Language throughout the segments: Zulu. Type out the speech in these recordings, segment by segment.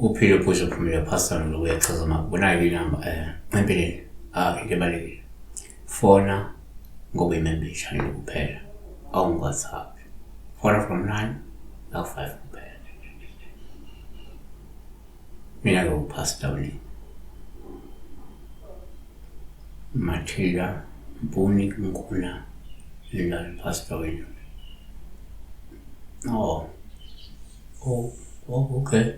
Uphile uphuze uphumile pastor lokhu uyachaza uma unayo inamba empeleni into ebalulekile fona ngoba imember channel kuphela awungi-WhatsApp fona from 9 la 5 kuphela. Mina ke uPastor Lee Mathila Mpuni Nkuna Lindani Pastor wenu. Oh. Oh, okay.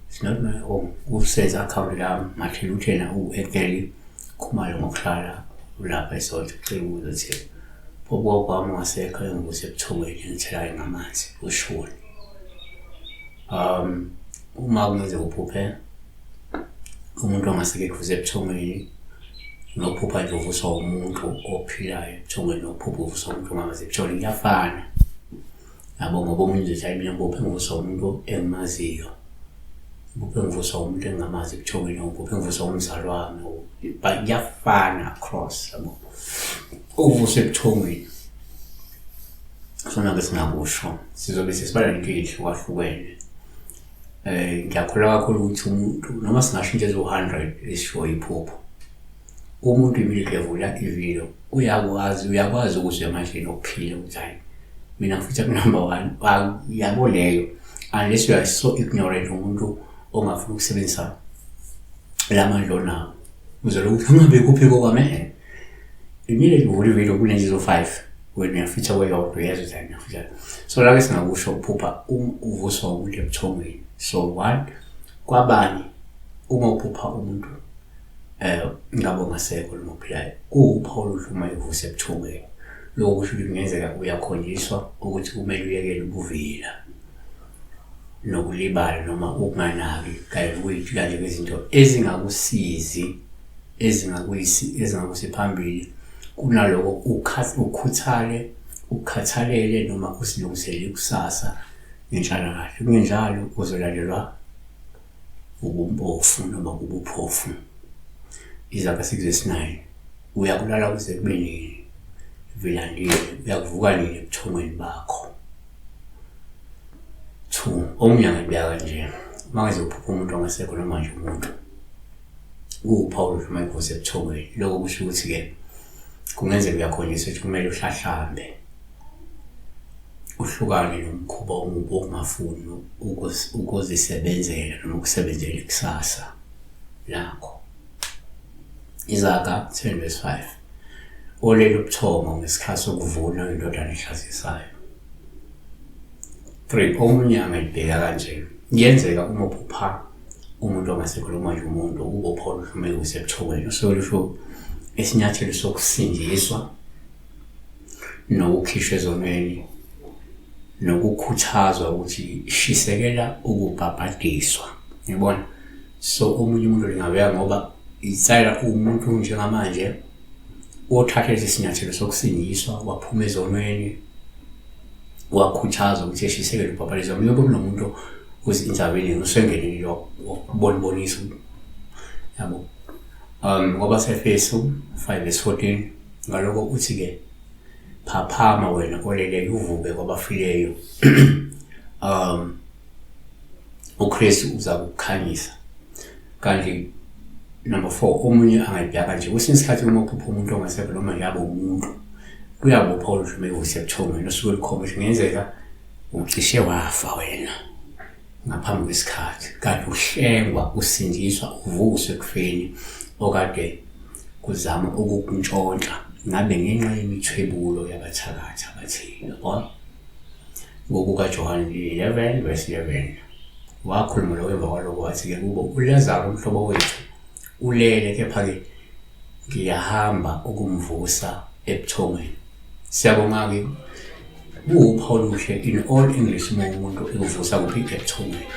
It's not my own. Usenza account la Mathila uthena u-Ethel Khumalo ngokuhlala ulapha eSonto ucela ukubuza ukuthi ugogo wami wasekho engivuse ebuthongweni engithelayo ngamanzi ushuni. Uma kungenzeka uphuphe umuntu ongasekho ekuvusa ebuthongweni nokuphupha nje uvuswa umuntu ophilayo ebuthongweni nokuphupha uvuswa umuntu ongamazi ebuthongweni kuyafana. Yabo ngoba omunye uzothi hayi mina ngiphuphe ngivuswa umuntu engimaziyo. Ngiphuphe ngivuswa umuntu engingamazi ebuthongweni or ngiphuphe ngivuswa umzali wami but kuyafana across yabo. Ukuvuswa ebuthongweni sona-ke singakusho sizobe sesibala nento ey'hlukahlukene. Ngiyakholwa kakhulu ukuthi umuntu noma singasho into eziwu-100 esishiwo iphupho, umuntu immediately evula ividiyo uyakwazi uyakwazi ukuzwa emandleni okuphila ukuthi hhayi mina ngifitha ku-number one yabo leyo unless you are so ignorant umuntu ongafuni ukusebenzisa la mandla onawo uzoloku ukuthi angabe kuphi kokwami immediately uvula ividiyo kunenje zo-5 wena uyafitha kweyodwa uyezwa ukuthi hayi ngiyafitha. So la-ke singakusho ukuphupha uvuswa umuntu ebuthongweni. So one, kwabanye uma uphupha umuntu ngabe ongasekho noma ophilayo kuwuphawu oluhle uma evusa ebuthongweni. Lokho kusho ukuthi kungenzeka uyakhonjiswa ukuthi kumele uyekele ubuvila nokulibala noma ukunganaki kanye nokuyitshela nje ngezinto ezingakusizi ezingakuyisi ezingakusi phambili kunaloko ukhuthale ukukhathalele noma usilungisele ikusasa ngenhlalakahle. Kungenjalo uzolalelwa ubumpofu noma ubuphofu. Izaga 6 verse 9 uyakulala kuze kube nini Vilandile uyakuvuka nini ebuthongweni bakho. 2 omunye angabika kanje uma ngeze uphupha umuntu ongasekho noma nje umuntu kuwuphawu oluhle uma inkosi ebuthongweni. Lokho kusho ukuthi-ke kungenzeka uyakhonjiswa ukuthi kumele uhlahlambe uhlukane nomkhuba omubi wokungafuni ukuzisebenzela noma ukusebenzela ikusasa lakho. Izaga 10 verse 5 olele ubuthongo ngesikhathi sokuvuna indodana ehlazisayo. 3 omunye angayibheka kanje kuyenzeka uma uphupha umuntu ongasekho noma nje umuntu ukubopha oluhlumeke usebuthongweni usuke lusho isinyathelo sokusindiswa nokukhishwa ezonweni nokukhuthazwa ukuthi shisekela ukubhabhadiswa ngibona. So omunye umuntu lingabeka ngoba insayela umuntu njengamanje othathe lesi sinyathelo sokusindiswa waphuma ezonweni wakhuthazwa ukuthi eshisekele ubhabhadiswa. Mina kunomuntu uzi-intervening usengenile wakubonibonisa yabo. Ngoba sefesu 5 verse 14 ngaloko uthi-ke phaphama wena oleleyo uvuke kwabafileyo uKristu uza kukukhanyisa. Kanti number 4 omunye angayibheka nje kwesinye isikhathi uma uphupha umuntu ongasekho noma nje abe umuntu kuyabopha oluhle uma usebuthongweni osuke lukhomba ukuthi kungenzeka ucishe wafa wena ngaphambi kwesikhathi kanti uhlengwa usindiswa uvuswe ekufeni okade kuzama ukukuntshontsha ngabe ngenxa yemithwebulo yabathakathi abathile yabo. NgokukaJohane 11 verse 11 wakhuluma lokho emva kwalokho wathi-ke kubo uLazaru umhlobo wethu ulele kepha-ke ngiyahamba ukumvusa ebuthongweni. Siyabonga-ke kuwuphawu oluhle in all English uma umuntu ekuvusa kuphi ebuthongweni.